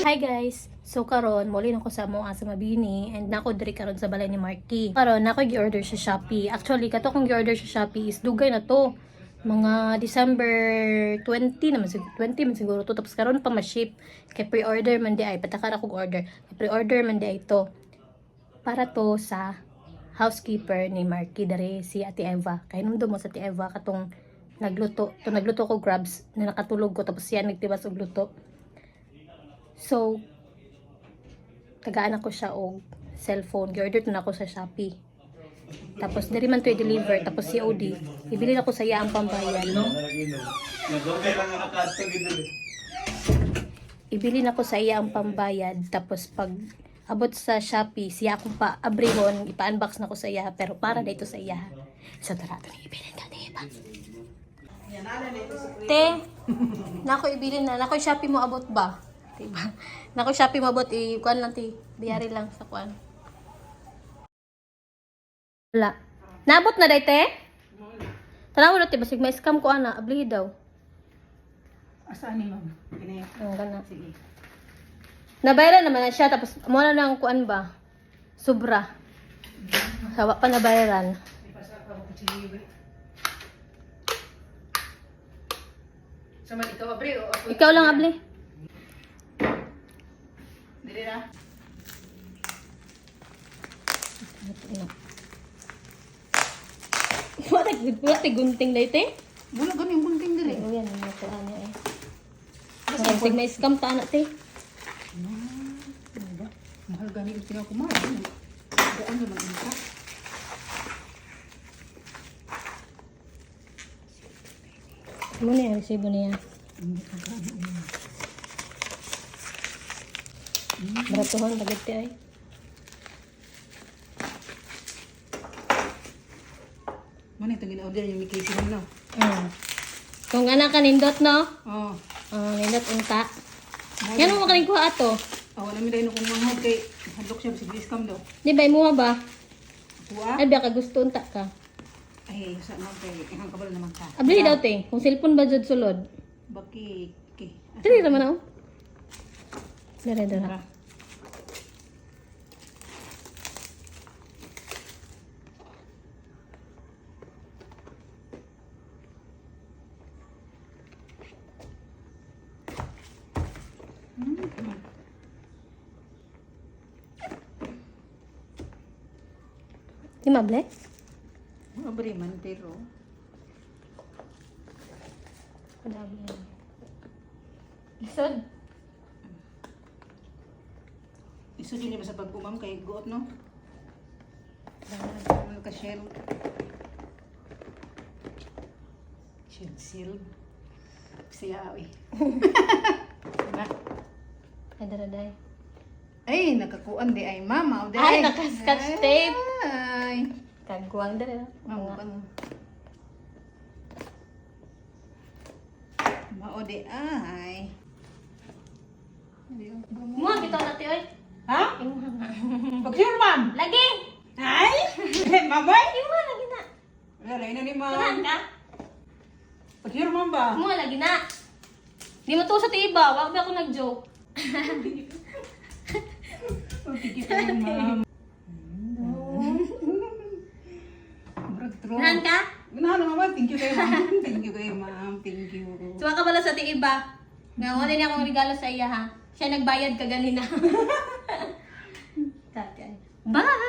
Hi guys! So karon muli na ko sa amoa sa Mabini and nako diri karon sa balay ni Marky. Karon nako gi-order sa Shopee. Actually kato kong gi-order sa Shopee is dugay na to. Mga December 20 naman siguro, 20 man siguro to, tapos karon pa ma-ship kay pre-order man di ay patakara kog order. Kay pre-order man di ay to. Para to sa housekeeper ni Marky diri, si Ate Eva. Kay numdum mo sa Ate Eva katong nagluto, to nagluto ko grabs na nakatulog ko, tapos siya nagtibas og luto. So, tagaan ako siya og cellphone. Gi-order to na ako sa Shopee. Tapos, diri man to i-deliver. Tapos, COD. Ibili na ko sa iya ang pambayad. Ibili na ko sa iya ang pambayad. Tapos, pag abot sa Shopee, siya akong pa abrihon, ipa-unbox na ko sa iya. Pero para dito sa iya. So, tara, ito na ibilin ka, diba? Te, nako ibilin na. Nako Shopee mo abot ba? Diba? Nako Shopee mo abot, i-kuan lang ti. Biyari lang sa kuan. Wala. Naabot na day, te? Tanawa na, te. Basig ma-scam ko, ana. Ablihi daw. Asa ni ma'am? Kini. Ang gana. Sige. Nabayaran naman na siya. Tapos, mo na lang kuan ba? Sobra. Sawa pa nabayaran. Sa man ikaw abre o ako? Ikaw lang, abli. Dili na. Wala, wala, gunting day, te. Wala gani yung gunting dili. Ay, yan, yung kuan niya eh. Basig may scam ta, ana, te. Ano ba? Mahal gani yung pinakumahal. Daan naman ang ka. Mo niya, resibo niya. Hindi ka gani. Baratuhon, bagit te ay. Man itong gina-order yung ni Casey ma'am no. Kung anak ka, nindot, no? Oh. Oh, nindot, unta. Yan mo makaling kuha ato. Awa namin dahil kung manghod kay hadlok siya bisig scam daw. Di ba, imuha ba? Kuha. Ay, baka gusto unta ka. Ay, sa ma'am kay ihang kabalo naman ka. Abli daw, te. Kung cellphone ba jud sulod. Baki ki. Dili naman ako. Dere, dere. Di mable? Abre man pero Madami. Lisod. Isod yun niya ba sa pag-umam kay guot no? Ano ka shell? Shell seal. Siya awi. Diba? Ay, dere, dere. Ay, nakakuan di ay mama. Di Ay, naka-scotch tape. Ay. Kagwang dere. Mao ba? Mao di ay. Muha kita na ti oy. Ha? Imuha nga. Pag-sure, ma'am. Lagi. Ay! Mamay! Imuha lagi na. Wala, lain na ni ma'am. Kuhaan ka? Pag-sure, ma'am ba? Imuha lagi na. Di mo to sa tiba, wag ba ako nag-joke? Oh, thank you kayo, ma'am. Murag true. Kuhaan ka? Ganahan na, ma'am. Thank you kayo, ma'am. Thank you kayo, ma'am. Thank you. Tuwa ka pala sa tiiba. Nga, wala niya akong regalo sa iya ha. Siya nagbayad ka ganina. Tatay. Bye!